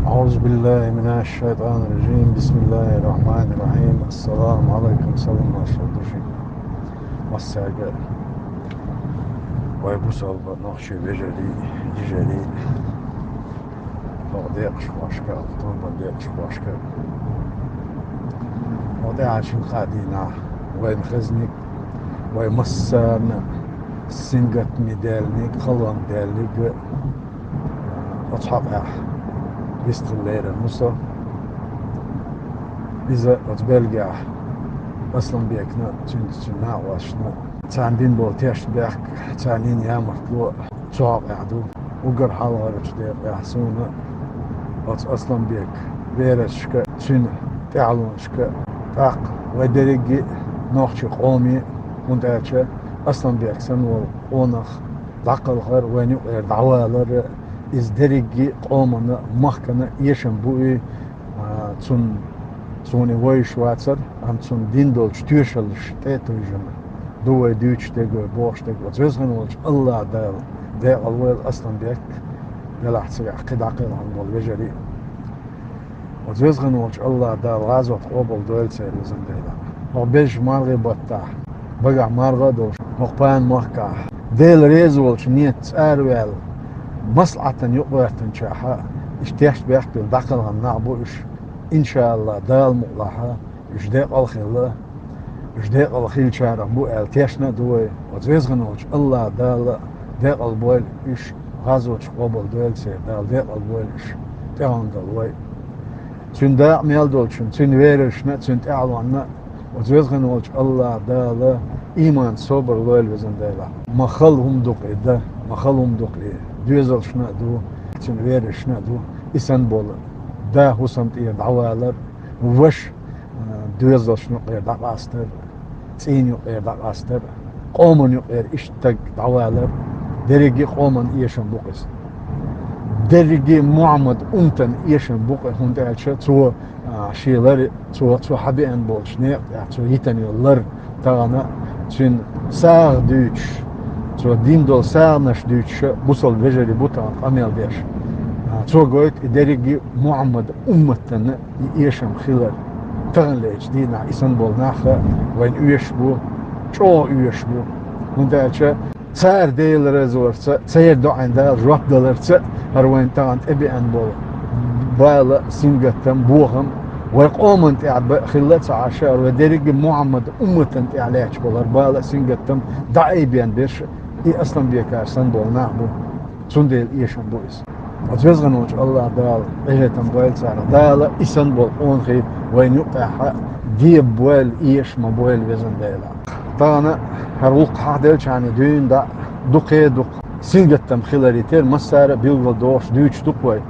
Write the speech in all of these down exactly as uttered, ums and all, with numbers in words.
أعوذ بالله من الشيطان الرجيم. بسم الله الرحمن الرحيم. السلام عليكم. Салам-маршал ду шуьга массаьрга. Вай бусалба нохчий вежарий, йижарий. Хьо декъашхошка, хьо турбан декъашхошка. Хьо тӀаьхьарчу кхаа дийнахь вайна хезниг, вай массарна сингаттаме даьллиг, халонга даьллиг, оцу хьокъехь вистхила лерина ву со. Иза оцу Бельгехь Асланбекна, цуьнца цуьнан накъосташна, царна дина болу тешнабехк, царна йина ямартло цу хьокъехь ду. Уггар хьалхарчу декъехь суна оцу Асланбекан верасашка, цуьнан тӀаьхьалонашка, тӀаккха вай дерриге а нохчийн къоме, хӀунда аьлча Асланбек санна волу къонах дӀакхалхар, вайна юкъера дӀавалар, иза дерриге а къомана, махкана эшам бу и, а, цунна, суна и вевзаш вацара, амма цунна дина долчу тоьшаллаш тӀе а тевжина ду вай дуьйцуш дерг, вай бохуш дерг. Оцу веза хилла волчу АллахӀ Дала декъала войла Асланбек, делахь цигахь кхин дӀакхелхина болу вежарий. Оцу веза хилла волчу АллахӀ Дала гӀазот къобал дойла церан, везан Дела. ХӀокху безачу мархин баттахь, багахь марха а долуш, хӀокху пана махкахь, Дела реза волчу нийятца араваьлла, маслахьатана юкъагӀоьртинчохь, иштта тешнабехк бина дӀакхелхина нах бу уьш. ИншааллахӀ, Дала мукъалахь, уьш декъала хилла, уьш декъала хиллачарах бу аьлла тешна а ду вай. Оцу веза хилла волчу АллахӀ Дала декъала бойла уьш, гӀазоташ къобал дойла церан, Дала декъала бойла уьш, тӀаьхьа дала вай. Цуьнан дакъа мел долчунна, цуьнан верасашна а, цуьнан тӀаьхьалонна а оцу веза хилла волчу АллахӀ Дала ийман, собар лойла, везан Дела. Ма хала хӀума ду-кх и дан, ма хала хӀума ду-кх и, доьзалшна а ду, цуьнан верасашна а ду и санна болу да хӀусам тӀера дӀавалар, ваша, а, доьзалшна юкъера дӀакъастар, цӀийнан юкъера дӀакъастар, къоман юкъера иштта стаг дӀавалар, дерриге а къоман эшам бу-кх иза. Дерриге а Мухьаммад умматан эшам бу-кх и, хӀунда аьлча цо, а, шен лар, цо, цо хьабеана болчу некъа тӀехь цо йитина йолу лар тахана цуьнан сагӀа дуьйцуш, цо дина долу сагӀанаш дуьйцуш бусалба вежарий бу тахана къамел деш. А, цо гойту и дерриге а Мухьаммад умматана и эшам хилар. Таханлерчу дийнахь и санна болу нах а вайна оьшуш бу, чӀогӀа оьшуш бу. ХӀунда аьлча цара Дела реза варца, церан доӀанна Дала жоп даларца, хӀара вайна тахана тӀебеана болу бала, сингаттам, бохам вай къоманна тӀехь б-, хилла а ца Ӏаш, хӀара вай дерриге а Мухьаммад умматана тӀехь лаьтташ болу хӀара бала, сингаттам дӀаайбен берш и Асланбекаш санна болу нах бу. Цундела эшам бу иза. Оцу веза хилла волчу АллахӀ Дала къинхетам бойла царах. Дала и санна болу къонахий вайна юкъахь а деба бойла, эша ма бойла, везан Дела. Тахана хӀара вукху хьахделчхьана дуьйна дӀа дукха а дукха сингаттам хиларе терра массара а билгалдохуш дуьйцуш ду-кх вай,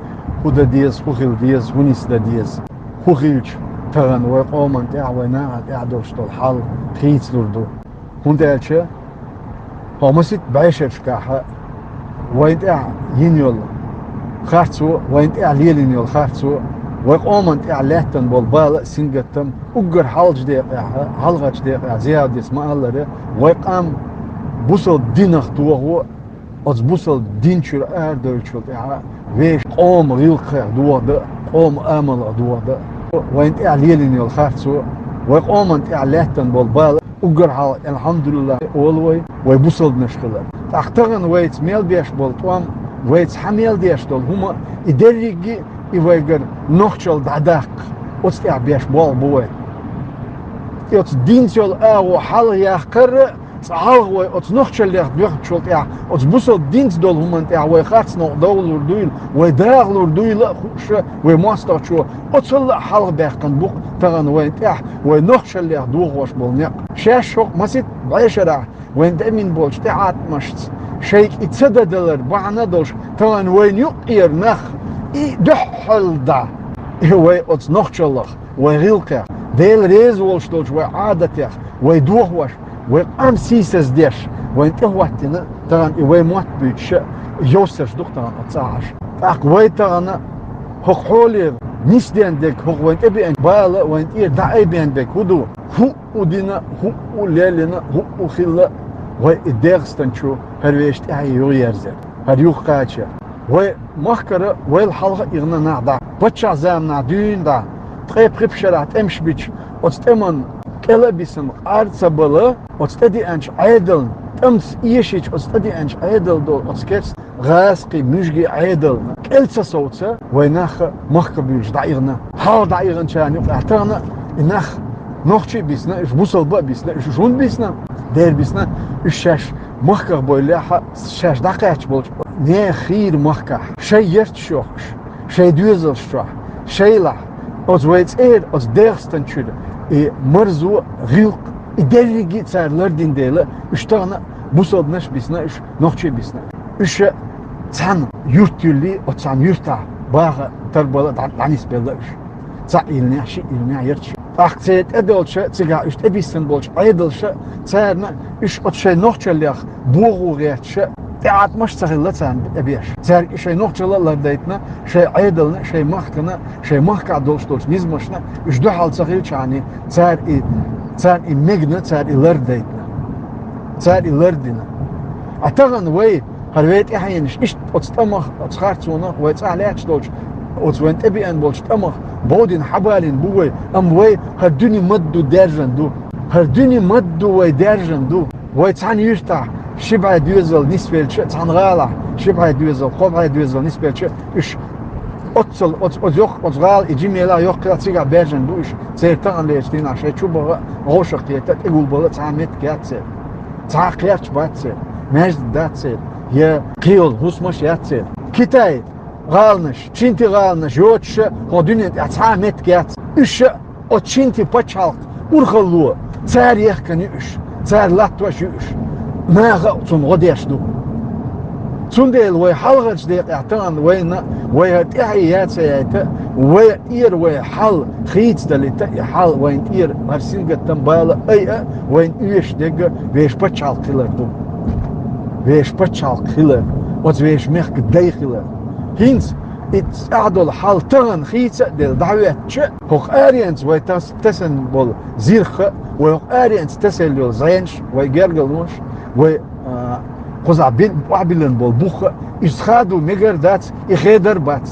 хӀун дан деза, хӀун хила деза, хӀун нисдан деза, хӀун хилча тахана вай къоманна тӀехь, вай нахана тӀехь долуш долу хьал хийцалур ду. ХӀунда аьлча хӀокху масийтта бӀешерашкахь вайна тӀехь йина йолу харцо, вайна тӀехь лелийна йолу харцо, вай къоманна тӀехь лаьттина болу бала а, сингаттам а, уггар хьалхарчу декъехь, хьалхарчу декъехь, зиярдис ма-аллара, вай къам бусалба динах дохо, оцу бусалба дин чуьра арадевллачул тӀаьхьа вешан къоман гӀиллакхех дохадан а, къоман амалах дохадан а, вайна тӀехь лелийна йолу харцо, вай къоманна тӀехь лаьттина болу бала, уггар хьалха, алхьамдулиллахӀ, олу вай, вай бусалбанаш хилар. ТӀаккха тахана вайца мел беш болу тӀом, вайца хьан мел деш долу хӀума, и дерриге а и вайгара нохчалла дӀадаккха, оцу тӀехь беш болх бу вай. И оцу динца йолу агӀо хьалха яккхар а, цкъа хьалха вай оцу нохчаллех доьхначул тӀаьхьа, оцу бусалба динца долу хӀуманна тӀехь вай харц новкъа довлур дуйла, вай дахалур дуйла а хууш, вай мостагӀчо оцалла а хьалха баьккхина бу-кх тахана вайна тӀехь, вай нохчаллех дохош болу некъ. Шаьш хӀокху масийтта бӀешарахь вайна тӀемин болчу тӀеӀаткъамашца шайга и ца дан далар бахьана а долуш, тахана вайна юккъера нах и дуьххьал дӀа, и вай оцу нохчаллах, вай гӀиллакхех, Дела реза волуш долчу вай Ӏадатех, вай дохош, вай къам сийсаздеш, вайна тӀехӀоттийна, тахана и вай мотт буьйцуш а, йовсарш ду-кх тахана оцу цӀахь Ӏаш. ТӀаккха вай тахана хӀокху хьолера нисден дерг, хӀокху вайна тӀебеана бала а вайна тӀера дӀаайбен берг хӀун ду? ХӀуъу дина, хӀуъу лелина, хӀуъу хилла вай и ДегӀастан чу хӀара вешан тӀаьхье юхаерзар, хӀара юхакхачар. Вай махкара вайл хьалха а ихна нах дӀа. Паччахьа заманахь дуьйна дӀа, ткъе пхи шарахь тӀемаш бича, оцу тӀеман кӀел а бисина къар ца бала, оцу тӀедеанчу Ӏедална, тӀамца эшийча оцу тӀедеанчу Ӏедал долу оцу керста гӀазкхий, муьжгий Ӏедална кӀел ца совца, вай нах махка буьйлуш дӀаихна. Хьалха дӀаихначарна юкъахь тахана и нах нохчий а бисна, уьш бусалба а бисна, уьш хӀунда бисна? Дера бисна, уьш шаьш махках бевллехь а, шаьш дӀакхаьчна болчу нехан хийра махкахь, шайн ярташ йохкуш, шайн доьзалш чохь, шайлахь, оцу вай цӀера, оцу ДегӀастан чуьра и марзо, гӀиллакх, и дерриге а цара лардина дела, уьш тахана бусалбанаш а бисна, уьш нохчий а бисна. Уьш цхьана юрт юьллий, оцу цхьана юьртахь баха тарбала дӀа-, дӀанисбелла уьш. Цхьаъ йиллинехь, шиъ йиллинехь, ярташ. ТӀаккха церан тӀедолча, цигахь уьш тӀебиссина болчу Ӏедалша, царна уьш оцу шайн нохчаллех бохо гӀерташа, тӀеӀаткъамаш а ца хилла царна тӀебеш. Цаьрга и шайн нохчалла а лардайтина, шайн Ӏедална, шайн махкана, шайн махкахь долуш долчу низамашна уьш дуьхьал ца хилчахьана, цара и, царна и мегна, цара и лардайтина. Цара и лардина. А тахана вай, хӀара вай тӀаьхьенаш, иштта оцу тӀамах, оцу харцонах вай цӀахь лаьтташ долчу, оцу вайна тӀебеана болчу тӀамах бовдина хьабалийна бу вай, амма вай хӀара дуьне ма-дду даьржина ду. ХӀара дуьне ма-дду вай даьржина ду. Вай цхьана юьртахь ши бӀе доьзал нисвелча, цхьана гӀалахь ши бӀе доьзал, кхо бӀе доьзал нисвелча, уьш оццал, оцу, оцу йоккха, оцу гӀала и жимелахь йоккхаллехь цигахь баьржина бу уьш. Церан тахана лерчу дийнахь шайн чу баха, гӀовшах кхета, тӀегулбала цхьа а меттиг яц церан. Цхьа а кхерч бац церан. Маьждиг дац церан. Я кхин йолу хӀусамаш яц церан. Китай гӀаланаш, Чинти гӀаланаш йоцуша хӀокху дуьнен тӀехь цхьа а меттиг яц. Уьш оцу Чинти пачхьалкх урхалло, цара ехкана ю уьш, цара латтош ю уьш. Наха а цунна гӀо деш ду. Цундела вай хьалхарчу декъехь тахана вайна, вай хӀара тӀаьхье яц а яйта, вай тӀера вай хьал хийцадалийта, и хьал вайна тӀера хӀара сингаттам, бала, айа а вайна оьшуш дерг вешан пачхьалкх хилар ду. Вешан пачхьалкх хилар, оцу вешан мехкан дай хилар. ХӀинца и цӀахь долу хьал тахана хийца а делла, дӀахӀоьттича а, хӀокху аренца вай тас-, тесна болу зирх а, вай хӀокху аренца тесна йолу зӀенаш, вай гергарлонаш, вай, а, кхузахь бин-, охьабиллина болу бух а, иза хадо мегар а дац, и хедар а бац.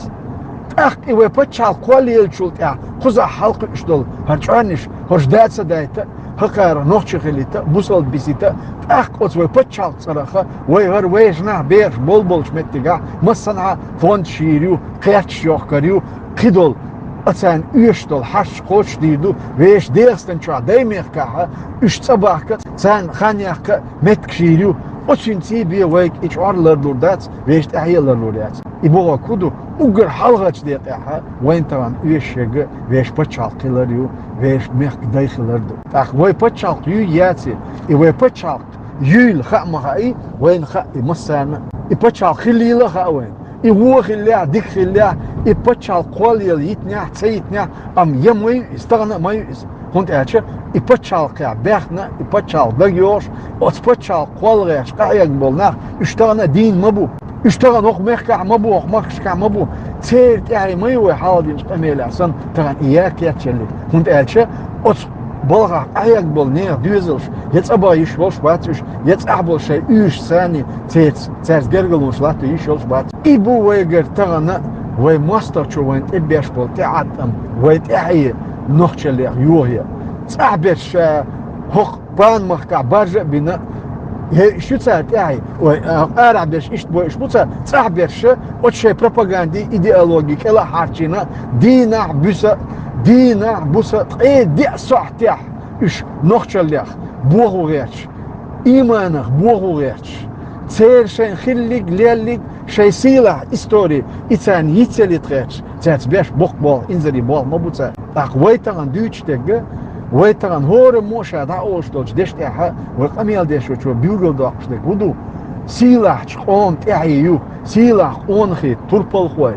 ТӀаккха и вай пачхьалкх кхоллаеллачул тӀаьхьа кхузахь хьалакхуьуш долу хӀара чкъоьннаш хӀорш дацадайта, хӀокхара нохчий хилийта, бусалба бисийта, тӀаккха оцу вай пачхьалкх цӀарах а, вай хӀара вешан нах, бераш болболчу меттигехь массанхьа фондаш йийр ю, кхерчаш йохкар ю, кхидолу, а царна оьшуш долу хьашташ кхочушдийр ду, вешан ДегӀастан чохь, даймехкахь а, уьш цӀа бахка, царна хан яккха меттигаш йийр ю. Оцуьнций бен вайга и чкъор ларлур дац, вешан тӀаьхье а ларлур яц. И бохург хӀун ду, уггар хьалхарчу декъехь а вайна тахана оьшуш ерг вешан пачхьалкх хилар ю, вешан мехкан дай хилар ду. ТӀаккха вай пачхьалкх юй яций, и вай пачхьалкх юйла хаа ма хаий, вайна хаьа и массарна а. И пачхьалкх хиллийла а хаьа вайна. И вон хиллехь, дика хиллехь, и пачхьалкх кхоллаелла йитинехь, ца йитинехь, амма я ма ю иза, тахана а ма ю иза. ХӀунда аьлча и пачхьалкхехь баьхна, и пачхьалкх дагайогӀуш, оцу пачхьалкх кхолла гӀерташ къахьегна болу нах, уьш тахана а дийна ма бу. Уьш тахана хӀокху мехкахь ма бу, хӀокху махкашкахь ма бу. Церан тӀаьхье ма ю вай хьалха динчу къамелехь санна тахана и яр кечъелли. ХӀунда аьлча оцу балхахь къахьегна болу нехан доьзалш я цӀа баха йиш йолуш бац уьш, я цӀахь болу шайн уьйраш санна церца, цаьрца гергарлонаш латто йиш йолуш бац. И бу вайгара тахана вай мостагӀчо вайна тӀе беш болу тӀеӀаткъам, вай тӀаьхье нохчаллех йохаян. ЦӀахь берш ша хӀокху Панмахкахь баржа а бина, хӀей, уьш ю цара тӀаьхье, ой, а, арахь берш иштта бой, уьш бу цара, цӀахь берш оцу шайн пропагандин идеологи кӀел а хьарчийна, дийнахь, буьйса, дийнахь, буьйса, ткъе деа сохьтехь уьш нохчаллех бохо гӀерташ, ийманах бохо гӀерташ, церан шайн хиллиг, леллиг, шайн сийлахь истори, и царна йицъялийта гӀерташ, цаьрца беш боккха болх, инзаре болх ма бу цара. ТӀаккха вай тахана дуьйцуш дерг, вай тахана хӀораммо а ша дӀаолуш долчу дешна тӀехь вай къамел дешочо билгалдоккхуш дерг хӀун ду? Сийлахьчу къоман тӀаьхье ю, сийлахь къонахий, турпалхой,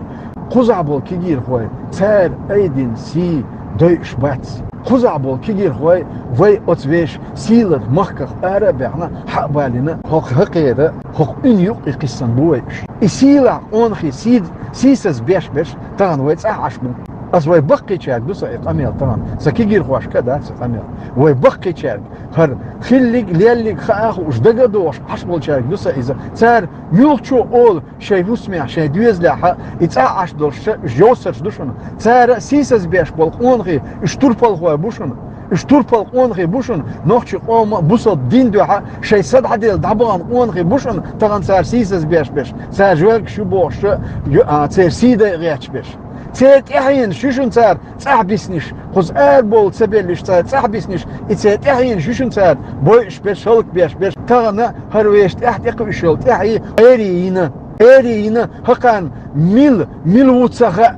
кхузахь болу кегийрхой, цара айдина сий дойуш бац. Кхузахь болу кегийрхой вай оцу вешан сийлахь махках ара а баьхна, хьа а балийна, хӀокху хӀокхеран, хӀокху уьнан юккъе кхиссина бу вай уьш. И сийлахь къонахий сий-, сийсаз беш берш тахана вай цӀахь Ӏаш бу. Ас вай баккхийчаьрга ду сан и къамел тахана. Сан кегийрхошка а дац и къамел. Вай баккхийчаьрга, хӀара хиллиг, леллиг хаа хууш, дага а догӀуш Ӏаш болчаьрга ду сан иза. Цара муьлххачо олу шайн хӀусамехь, шайн доьзалехь а и цӀахь Ӏаш долуш ша, уьш йовсарш ду шуна. Цара сийсаз беш болу къонахий, уьш турпалхой бу шуна. Уьш турпал къонахий бу шуна, нохчийн къоман а, бусалба дин дуьхьа шайн са дӀаделла дӀабахана къонахий бу шуна, тахана цара сийсаз беш берш, цара жоьргаш ю бохуш, ю-, а, церан сий дайа гӀерташ берш. Церан тӀаьхьенаш ю шуна цара цӀахь биснарш, кхуза арабовла ца белларш цара цӀахь биснарш, и церан тӀаьхьенаш ю шуна цара бойуш берш, хӀаллакбеш берш. Тахана хӀара вешан тӀаьхьа тӀекхуьуш йолу тӀаьхье эре йина, эре йина, хӀокхарна мила, мила ву ца хаьа.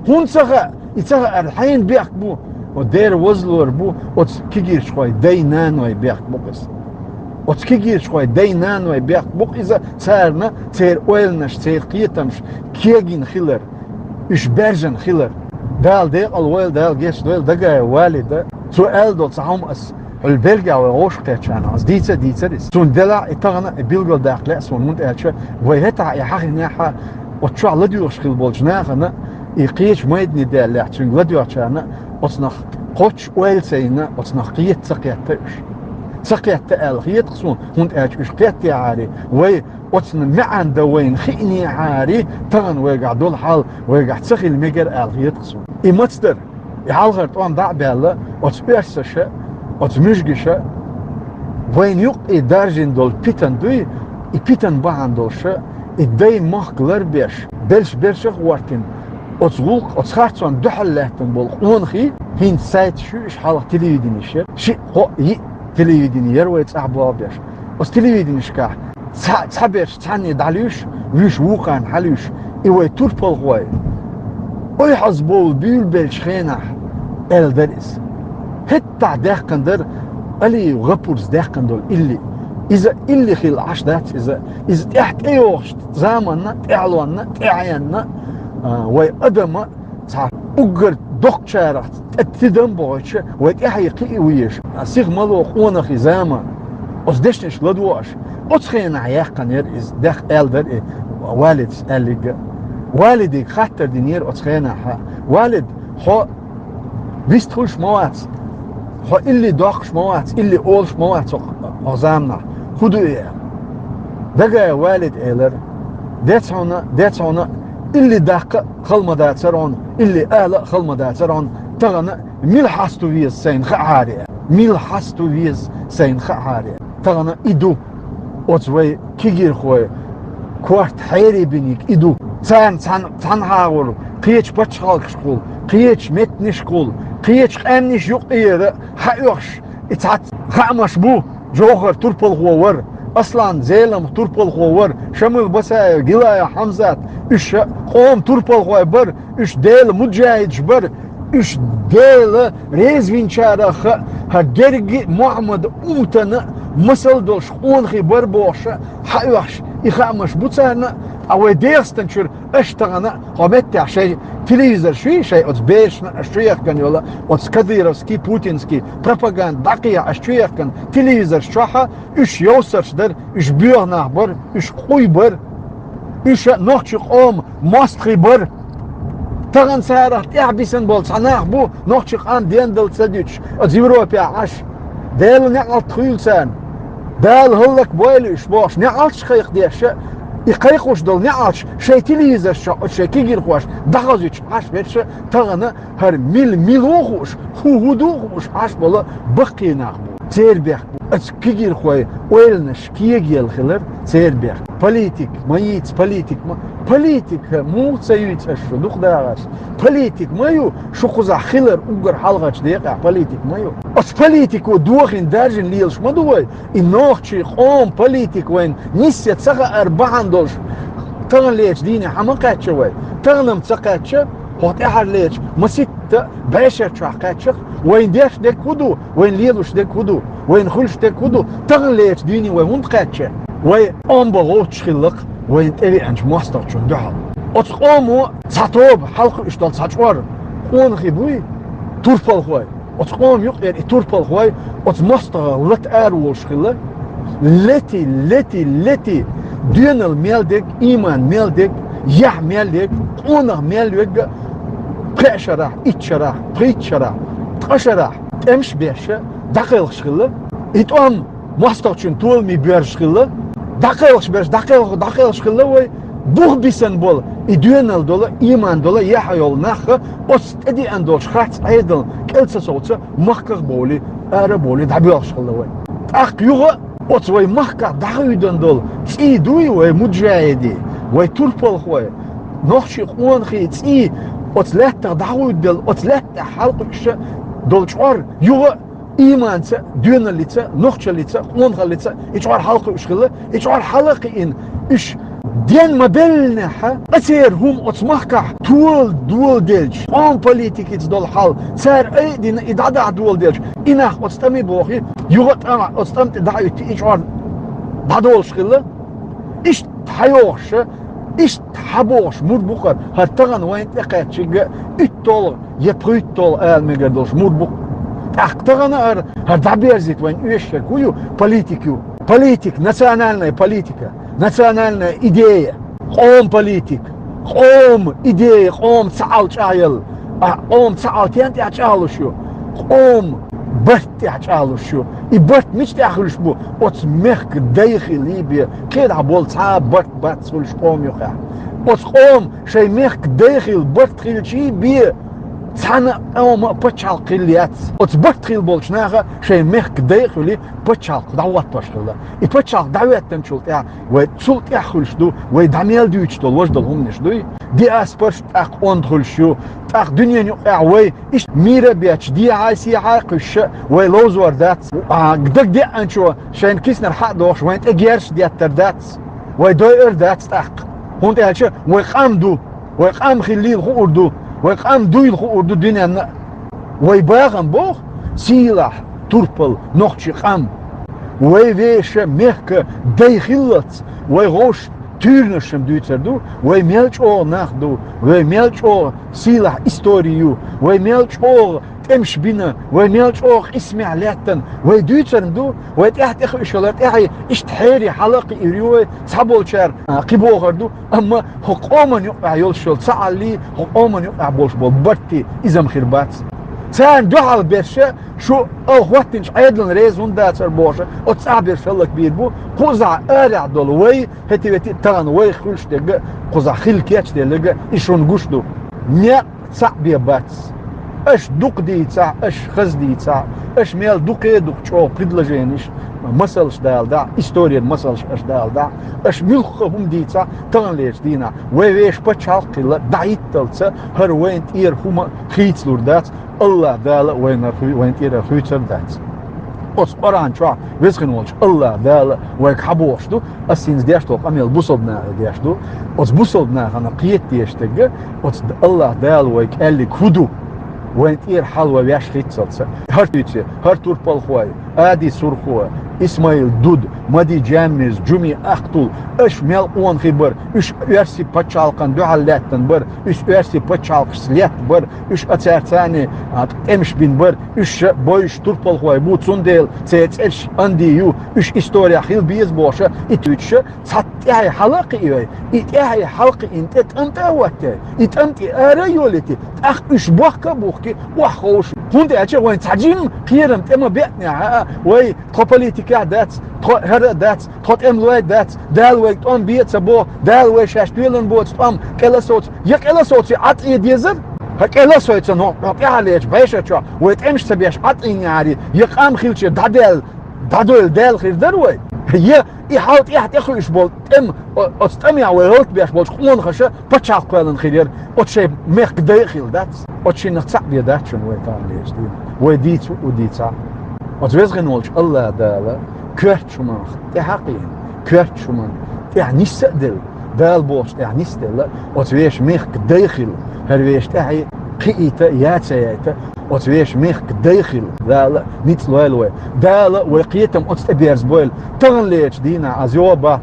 ХӀунда ца хаьа? И ца хаарна хьенан бехк бу? О, дера вазлора бу оцу кегийрхойн дай-нанойн бехк бу-кх иза. Оцу кегийрхойн дай-нанойн бехк бу-кх иза, царна церан ойланаш, церан кхетамаш кегийна хилар, уьш баьржина хилар. Дала декъал войла, Дала гечдойла Дагаев Валида. Цо аьлла долу цхьа хӀума ас хьуьлла бергахь вай вовшахкхетчарна ас дийца а дийцира иза. Цунна делахь а и тахана а билгалдаккха лаьа суна, хӀунда аьлча вай хӀетахь и хьахийнехь а, оцу чохь ладоьгӀуш хилла болчу нахана, и кхечу майдане даьллехь, цуьнга ладоьгӀучарна оцунах кхоччуш ойла ца йина, оцунах кхета ца кхетта уьш. Ца кхетта аьлла хета-кх суна, хӀунда аьлча уьш кхеттехьара, вай оцунна маьӀна дан вайна хиънехьара, тахана вайгахь долу хьал вайгахь ца хила мегара аьлла хета-кх суна. И маца дара? И хьалхара тӀом дӀа а баьлла, оцу оьрсаша, оцу муьжгаша вайна юккъе даржийна долу питана дуй, и питана бахьана долуша, и дай махка ларбеш, белш бершах а гӀортина, оцу гӀуллакх, оцу харцонна дуьхьал лаьттина болу къонахий, хӀинца сайташ ю уьш, хьалха телевиденеш яра, шиъ, кхоъ, йиъ телевидени яра вай цӀахь болх беш. Оцу телевиденешкахь цхьа, цхьаберш цхьанне дӀалуьйш, вуьш вукхарна хьалуьйш, и вай турпалхой ойхьаза бовла буьйлабеллачу хенахь аьлла дара иза. ХӀеттахь даьккхина дара Алиев ГӀапурца даьккхина долу илли. Иза илли хилла Ӏаш дац иза. Иза тӀаьхьа тӀейогӀучу заманна, тӀаьхьалонна, тӀаьхьенна, а, вай адама цхьа уггар доккхачарах тӀе тидам а бохуьйтуш, вай тӀаьхье кхиа везаш, сиха мало къонахий заман, оцу дешнашка ладогӀуш, оцу хенахь яьккхина яра иза, даьхна аьлла дара и Валида аьлларг а. Валиде хаттар динера оцу хенахь: «Валид, хьо вистхуьлуш ма вац, хьо илли доккхуш ма вац, илли олуш ма вац хьо, хьо заманахь. ХӀун ду и?» Дагаев Валида элира: «Дец хьуна, дец хьуна, илли даккха а хала ма дацара хьуна, илли ала а хала ма дацара хьуна, тахана мила хьаста веза сайна хаахьара, мила хьаста веза сайна хаахьара. Тахана и ду, оцу вай кегийрхойн корта хьерий бинарг и ду. Царна цхьана, цхьана хьагӀур кхечу пачхьалкхашкахула, кхечу меттанашкахула, кхечу къаьмнаш юкъера хьаоьхуш, и цхьацца хаамаш бу: Джохар турпалхо вара, Аслан Зелимха турпалхо вара, Шамил Басаев, Гилаев Хьамзат, уьш ша къоман турпалхой бара, уьш Делан муджахӀидаш бара, уьш Дела резавинчарах а, хӀара герга а Мухьаммадан умматана масал долуш къонахий бара», бохуш а хьаоьхуш, и хаамаш бу царна. Ткъа вай ДегӀастан чуьра аша тахана хьо меттехь шайн телевизорш юй, шайн оцу берашна аша чуехкана йолу, оцу кадыровский, путинский пропаганда дӀакхехьа аша чуехкана телевизорш чохь а, уьш йовсарш дара, уьш боьха нах бара, уьш къуй бара, уьш а нохчийн къоман мостагӀий бара. Тахана царах тӀаьхьа бисина болу цхьа нах бу, нохчийн къам дендала ца дуьтуш, оцу Европехь Ӏаш. Делан неӀалт хуьлу царна. Дала хӀаллакбойла уьш бохуш, неӀалташ кхайкхадеш а, и кхайкхош долу неӀалташ шайн телевизорш чохь оцу шайн кегийрхоша дӀахозуьйтуш Ӏаш берш а тахана хӀара мила, мила ву хууш, хӀун, хӀун ду хууш Ӏаш болу баккхий нах бу. Церан бехк бу. Оцу кегийрхойн ойланаш кегаелла хилар церан бехк. Политик ма йийца, политик ма. Политика муха ца юьйцу аша, шу дукха дагӀаш? Политик ма ю, шу кхузахь хилар уггар хьалхарчу декъехь политик ма ю. Оцу политико дохийна даржийна лелаш ма ду вай. И нохчийн къоман политика вайна нисъян ца хаар бахьана долуш, таханлерчу дийне хьан ма кхаьчча вай? Тахана-м ца кхаьчча, хьо тӀаьхьарлерчу маситта бӀешар чохь кхаьчча, вайна деш дерг хӀун ду, вайна лелош дерг хӀун ду, вайна хуьлуш дерг хӀун ду? Таханлерчу дийне вай хӀунда кхаьчча? Вай омба гӀовтташ хилла-кх вайна тӀевеанчу мостагӀчунна дуьхьал. Оцу къомо цхьа тоба, хьалакхуьуш долу цхьа чкъор къонахий буй, турпалхой. Оцу къоман юкъера и турпалхой оцу мостагӀах лата ара волуш хилла. Лети, лети, лети, доьналла мел дерг, ийман мел дерг, яхь мел ерг, къонах мел верг а пхеа шарахь, итт шарахь, пхийтта шарахь, ткъа шарахь тӀемаш беш дӀакхелхаш хилла. И тӀом мостагӀчун толамий боьрзаш хилла. ДӀакхелхаш берш, дӀакхелх-, дӀакхелхаш хилла вай. Бух бисина бола, и доьналла дола, иман дола, яхь йола нах оцу тӀедеана долчу харц Ӏедална кӀел ца совца, махках а бовлий, ара а бовлий, дӀабоьлхуш хилла вай. ТӀаккха юха оцу вай махкахь дӀахуьйдина долу цӀий дуй вай муджахӀидийн, вай турпалхой, нохчийн къонахий цӀий оцу лаьттах дӀахуьйдуш делла, оцу лаьтта тӀехь хьалакхуьуш долу чкъор юха а иманца, доьналлица, нохчаллица, къонахаллица и чкъор хьалакхуьуш хилла, и чкъор хьала а кхиъна, уьш ден ма-беллинехь, ткъа церан хӀума оцу махкахь тола доладелча, къоман политикица долу хьал цара айдина и дӀадахьа доладелча, и нах оцу тӀаме бохий, юха а тӀам, оцу тӀам тӀе дӀахӀуьттий, и чкъор дӀадолуш хилла. Иштта хьайогӀуш, иштта хьабогӀуш мур бу хӀара, хӀара тахана вайна тӀекхаьчнарг а, уьтталгӀа я пхуьйтталгӀа ала мегар долуш мур бу. ТӀаккха тахана хӀара, хӀара дӀаберзийта вайна оьшург хӀун ю? Политика ю. Политика, национальная политика, национальная идея, къоман политика, къоман идея, къоман цхьаалла чӀагӀъялла. А къоман цхьаалла стен тӀехь чӀагӀлуш ю? Къоман барт тӀехь чӀагӀлуш ю. И барт мича тӀехь хуьлуш бу? Оцу мехкан дай хилий бен, кхидӀа болу цхьа а барт бац хуьлуш къоман юкъахь. Оцу къоман шайн мехкан дай хилла барт хилчий бен, цхьана а къоман а пачхьалкх хилла яц. Оцу барт хилла болчу наха шайн мехкан дай а хуьлий, пачхьалкх дӀахӀоттош хилла. И пачхьалкх дӀахӀоьттинчул тӀаьхьа вай цул тӀаьхьа хуьлуш ду, вай дӀа мел дуьйцуш долу важа долу хӀуманаш дуй. Диаспораш тӀаккха онда хуьлуш ю, тӀаккха дуьненан юкъахь вай иштта мийра а бетташ, дехьа-сехьа а кхуьссуш, вай ловзор дац. А, дагадеанчо шайна киснара хьа а дохуш, вайна тӀе герзаш деттар дац, вай дойур дац тӀаккха. ХӀунда аьлча вай къам ду, вай къам хиллийла хуур ду, вай къам дуйла хуур ду дуьненна а. Вай бахам боху сийлахь, турпал, нохчийн къам. Вай вешан мехкан дай хиллалц, вай гӀовш туьйранаш-м дуьйцур ду, вай мел чӀогӀа нах ду, вай мел чӀогӀа сийлахь истори ю, вай мел чӀогӀа тӀемаш бина, вай мел чӀогӀа къисамехь лаьттина, вай дуьйцур-м ду, вай тӀаьхьа тӀекхуьуш хилар тӀаьхье, иштта хьерий хьала а кхиийр ю вай, цхьаболчара, а, кхибохур ду, амма хӀокху къоман юкъахь йолуш йолу ца Ӏаллий, хӀокху къоман юкъахь болуш болу бартий иза-м хир бац. Царна дуьхьал берш, шу ала хӀоттийначу Ӏедална реза хӀунда дацара бохуш, оцу цӀахь берш хӀаллакбийр бу, кхузахь арахь долу вай, хӀетте-ветте а тахана вайх хуьлуш дерг а, кхузахь хилла кечделларг а, и шуна гуш ду. Некъ цхьаъ бен бац. Аша дукха дийцахь, аша хаза дийцахь, аша мел дукха а дукха чӀогӀа предложенеш, масалш даладахь, историн масалш аша даладахь, аша муьлхха хӀума дийцахь, таханлерчу дийнахь вай вешан пачхьалкх а хилла, дӀахӀитталца хӀара вайна тӀера хӀума хийцалур дац, АллахӀ Дала вайна хӀу-, вайна тӀера хуьйцур дац. Оцу Къуръан чохь Веза хин волчу АллахӀ Дала вайга хьабохуш ду, ас хӀинца деш долу къамел бусалба нахе деш ду. Оцу бусалба нахана кхета дезаш дерг, оцу АллахӀ Дала вайга аьллиг хӀун ду? Вайн тӀера хьал вай веш хӀитталца. ХӀара туьйце, хӀара турпалхой, Ади Сурхо, Исмаил Дуд, Мади Джаммирз, Джуми Ахтул, аша мел къонахий бара, уьш оьрсийн пачхьалкхана дуьхьал лаьттина бара, уьш оьрсийн пачхьалкхашца летта бара, уьш а цаьрца а, а, тӀемаш бина бара, уьш ша бойуш турпалхой бу, цундела церан цӀераш Анди ю, уьш исторехь хила беза бохуш, и туьйцуш, цхьа тӀаьхье хьала а кхиий вай, и тӀаьхье хьалакхиъна тӀе тӀамтӀа а хӀоттий, и тӀамтӀе ара а йолийти, тӀаккха уьш бохка а бухкий, охьаховшу. ХӀунда аьлча вайн цхьа жимма кхерам тӀе ма беънехь а, вай тхо политикехь а дац, тхо хӀара а дац, тхо тӀемалой а дац, Дала вайга тӀом бе а ца боху, Дала вай шаьш тоьлан боцу тӀом кӀел а совций, я кӀел а совций Ӏад Ӏе дезара? ХӀа кӀел а совций, но, но тӀаьхьа лечу бӀешар чохь вай тӀемаш ца беш Ӏад Ӏийна яхьарий, я къам хилча дӀадаьлла, дӀадойла даьлла хир дара вай? Я и хьал тӀаьхьа тӀекхуьуш болу тӀем, о-, оцу тӀамехь вай гӀалт беш болчу къонахаша пачхьалкх кхоьллина хир яра, оцу шайн мехкан дай а хилла дац. Оцу шиннах цхьаъ бен дац шуна вай таханлерчу дийнахь. Вай дийца а дийцахь. Оцу Веза хин волчу АллахӀ Дала коьртачу хӀуманах тӀаьхьа а кхиъна, коьртачу хӀуманна тӀаьхьа нис а делла, Дала бохучу тӀаьхьа нис а делла, оцу вешан мехкан дай хилла, хӀара вешан тӀаьхье кхиийта а, яй ца яйта, оцу вешан мехкан дай хилла, Дала ницкъ лойла вай. Дала вай кхетам оцу тӀе берзабойла. Таханлерчу дийнахь, аз йоӀ бан,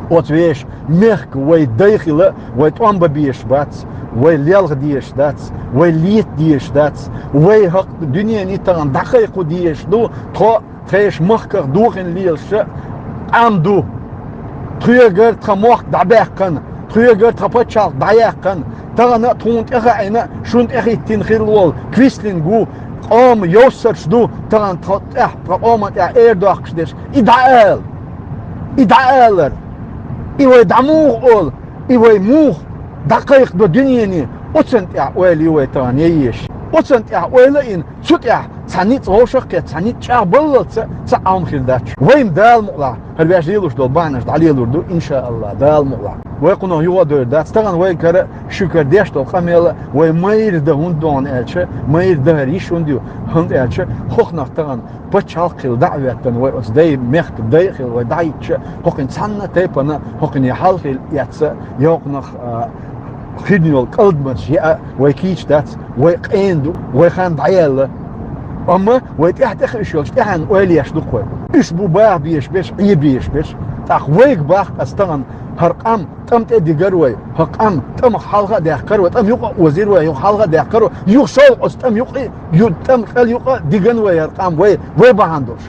оцу вешан мехкан вай дай хила, вай тӀом бан безаш бац, вай лелха дезаш дац, вай лета дезаш дац, вай хӀокху дуьненна тахана дӀакхайкхо дезаш ду, тхо тхешан махках дохийна лелаш къам ду. Тхоьгара тхан мохк дӀабаьккхина, тхоьгара тхан пачхьалкх дӀаяьккхина, Тахана а тхуна тӀехаийна, шуна тӀехӀиттийна хилла волу Квислинг ву, къоман йовссарш ду, тахана тхо тӀехь, тхан къоман тӀехь эр доккхуш дерш. И дӀаала! И дӀаалар! И вай дӀа муха олу? И вай муха дӀакхайкхадо дуьнене? Оцунна тӀехь ойла ю вай тахана ян езаш. Оцунна тӀехь ойла а йина, цу тӀехь цхьа ницкъ вовшах а кхетта, цхьа ницкъ чӀагӀбаллалц а ца Ӏамхир дац. Вай-м Дала мукъалахь, хӀара ваьш лелош долу бахьанаш дӀалелур ду, иншааллах, Дала мукъалахь. Вай кхунах юха а дойр дац. Тахана вайгара, шуьгара деш долу къамел а, вай майра дан хӀунда ду хьуна аьлча, майра дан хӀара йиш хӀунда ю хьуна аьлча, хӀокхунах тахана пачхьалкх хилла дӀа а хӀоьттина, вай оцу дай, мехкан дай а хилла вай дӀахӀиттича, хӀокхуьнан цхьанна а тайпана, хӀокхуьнан хьал хилла эцна, йоккхунах, а, хин йолу кӀалдамаш яа вай кийча дац, вай къена ду, вай хан дӀаяьлла. Амма вай тӀаьхьа тӀекхуьуш йолчу тӀаьхьенна ойла еш ду-кх вай. Уьш бу баха безаш берш, Ӏе безаш берш. ТӀаккха вайга боху аса тахана: хӀара къам тӀам тӀе дигара вай, хӀара къам тӀамах хьалха а даьккхира вай, тӀам юкъа а озийра вай, юха хьалха а даьккхира вай, юха шолгӀа оцу тӀам юкъа, ю-, тӀам кӀел юкъа а дигана вай хӀара къам, вай, вай бахьана долуш.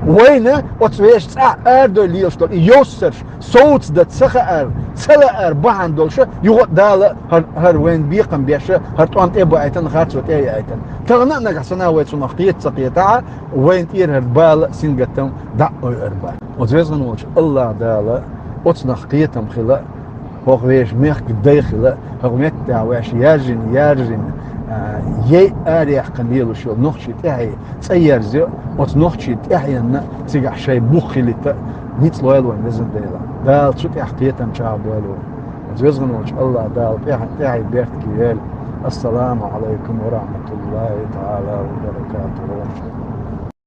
Вайна оцу вешан цӀахь арадойла лелаш долу и йовссарш, совца дан ца хаар, ца лаар бахьана долуш а, юха а Дала хӀара, хӀара вайна бекхам беш а, хӀара тӀом тӀе а баийтина, харцо тӀе а яийтина. Тахана а, нагахь санна а вай цунах кхета ца кхетахь а, вайна тӀера хӀара бала а, сингаттам дӀа а ойур бац. Оцу везан волчу АллахӀ Дала оцунах кхетам хила, хӀокху вешан мехкан дай хила, хӀокху меттехь ваьш яьржина, яьржина, а, яй араяьккхина лелаш йолу нохчийн тӀаьхье цӀа ерзайо, оцу нохчийн тӀаьхьенна цигахь шайн бух хилийта ницкъ лойла вайн везан Дела. Дала цу тӀехь кхетам чӀагӀбойла вайн. Оцу везан волчу АллахӀ Дала тӀаьхье, тӀаьхье беркате йойла. Ассаламу Ӏалайкум ва рахьматуллахӀи таӀала ва баракатухӀу.